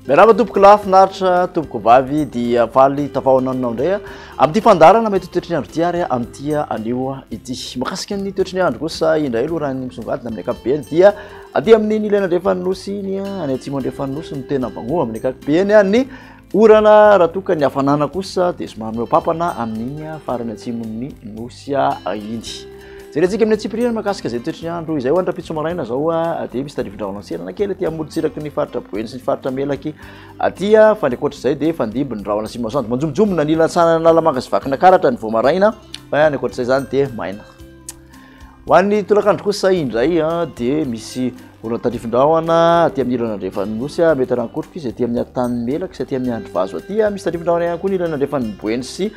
Miarahaba tompoko lahy finaritra tompoko vavy dia faly tafahaona aminao indray amin'ity fandaharana mety ho toetry ny andro ity ary amin'ity anio ity. Mahakasika ny toetry ny andro kosa indray aloha raha ny misongadina amin'ny ankapobeny dia aty amin'ny ilany andrefan'ny nosy iny any atsimo andrefan'ny nosy no tena vangoa amin'ny ankapobeny ny orana raha toa ka ny hafanana kosa dia somary mihoa-papana amin'iny farany atsimon'ny nosy iny. Jerentsika amin'ny antsipiriany mahakasika izay toetry ny andro izay ho an'ny rahampitso maraina izao dia misy tandrifin-drahona miserana kely aty amorontsiraky ny faritra Boeny sy ny faritra Melaky aty fa ny ankoatra izay dia fandimby ny rahona sy masoandro. Manjombonjombona ny ilan'Antsahan'Analamanga sy Vakinakaratra ny vao maraina fa ny ankoatra izay izany dia maina. Ho an'ny tolakandro kosa indray dia misy orana tandrifin-drahona aty amin'ny ilany andrefan'ny Nosy, mety harankotroka izy aty amin'ny Antanimelaky sy aty amin'ny Andrivazo aty. Misy tandrifin-drahona ihany koa ny ilany andrefan'ny Boeny sy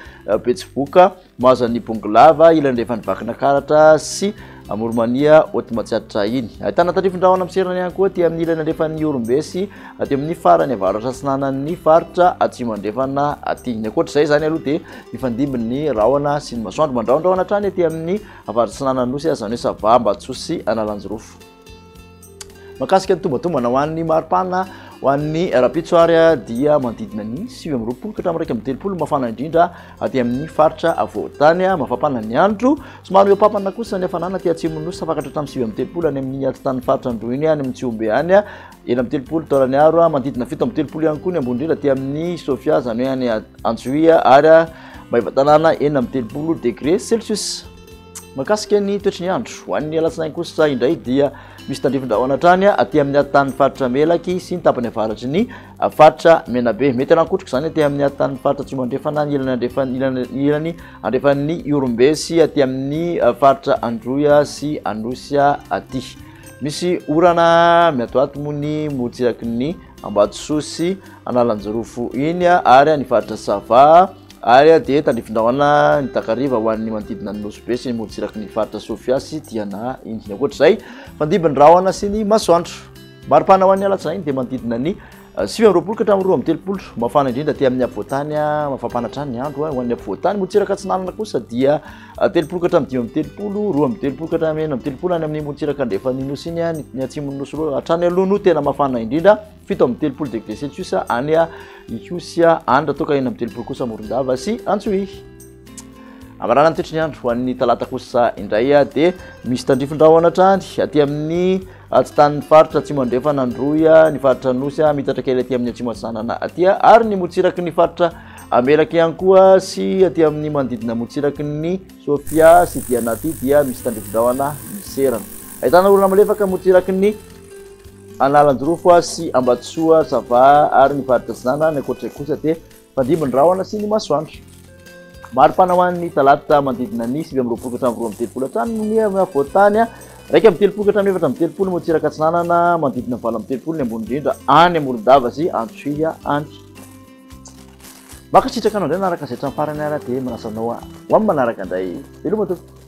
Betsiboka, mahazo an'i Bongolava, ilany andrefan'ny Vakinakaratra sy Amoronmania Haute Matsiatra iny. Ahitana tandrifin-drahona miserana ihany koa aty amin'ny ilany andrefan'ny Ihorombe sy aty amin'ny farany avaratra atsinanan'ny faritra Atsimo Andrefana aty. Ny ankoatra izay izany aloha dia mifandimby ny rahona sy ny masoandro. Mandrahondrahona hatrany aty amin'ny avaratra-atsinanan'ny Nosy, izany hoe Sava, Ambatosoa sy Analanjirofo. Mahakasika ny tombatombana ho an'ny maripana ho an'ny rahampitso ary dia manodidina ny 29 ka hatramin'ny 31 mafana indrindra aty amin'ny faritra afovoantany. Mafampana ny andro, somary mihoa-pampana kosa ny hafanana aty atsimon'ny Nosy, tafakatra hatramin'ny 39 any amin'ny atitan'ny faritra Androy iny, any amin'ny Tsihombe any, 36 Taolagnaro, manodidina 37 ihany koa ny ambony indrindra aty amin'ny Sofia, izany hoe any Antsohihy ary Maevatanàna 36 degré celsius. Mahakasika ny toetry ny andro, ho an'ny alatsinainy kosa indray dia misy tandrifin-drahona hatrany aty amin'ny atitan'ny faritra Melaky sy ny tapany avaratry ny faritra Menabe. Mety harankotroka izany aty amin'ny atitan'ny faritra Atsimo Andrefana, ny ilany andrefan'ny ilany, ny ilany andrefan'ny Ihorombe sy aty amin'ny faritra Androy sy Anosy aty. Misy orana miatoato moa ny morontsiraky ny Ambatosoa sy Analanjirofo iny ary ny faritra Sava. Ary dia tandrifin-drahona ny takariva ho an'ny manodidina ny Nosy Be sy ny morontsiraky ny faritra Sofia sy Diana iny. Ankoatra izay, fandimby ny rahona sy ny masoandro. Maripana ho an'ny alatsinainy dia manodidina ny 29 ka hatramin'ny 32. Mafana indrindra aty amin'ny afovoantany, mafampana hatrany ny andro ho an'ny afovoantany. Morontsiraka atsinanana kosa dia 30 ka hatramin'ny 35, 32 ka hatramin'ny 36 any amin'ny morontsiraka andrefan'ny Nosy iny, ny atsimon'ny Nosy hatrany aloha no tena mafana indrindra. 37 degré celsius any Ihosy any raha toa ka 36 kosa Morondava sy Antsohihy. Amarana ny toetry ny andro ho an'ny talata kosa indray dia misy tandrifin-drahona hatrany aty amin'ny atitanin'ny faritra Atsimo Andrefana Androy, ny faritra Anosy, mitatra kely aty amin'ny Atsimo Atsinanana aty ary ny morontsiraky ny faritra Melaky ihany koa sy aty amin'ny manodidina morontsiraky ny Sofia sy Diana aty dia misy tandrifin-drahona miserana. Ahitana orana malefaka morontsiraky ny Analanjirofo sy Ambatosoa, Sava ary ny faritra Atsinanana, ny ankoatra izay kosa dia mpandimby ny rahona sy ny masoandro. Maripana ho an'ny talata manodidina ny 29 ka hatramin'ny 32 hatrany ny afovoantany, 31 ka hatramin'ny 34 morontsiraka atsinanana, manodidina ny 38 ny ambony indrindra any Morondava sy Antsohihy any. Mankasitraka anao indray nanaraka izay hatramin'ny farany ary dia manasa anao ho amin'ny manaraka indray. Veloma tompoko.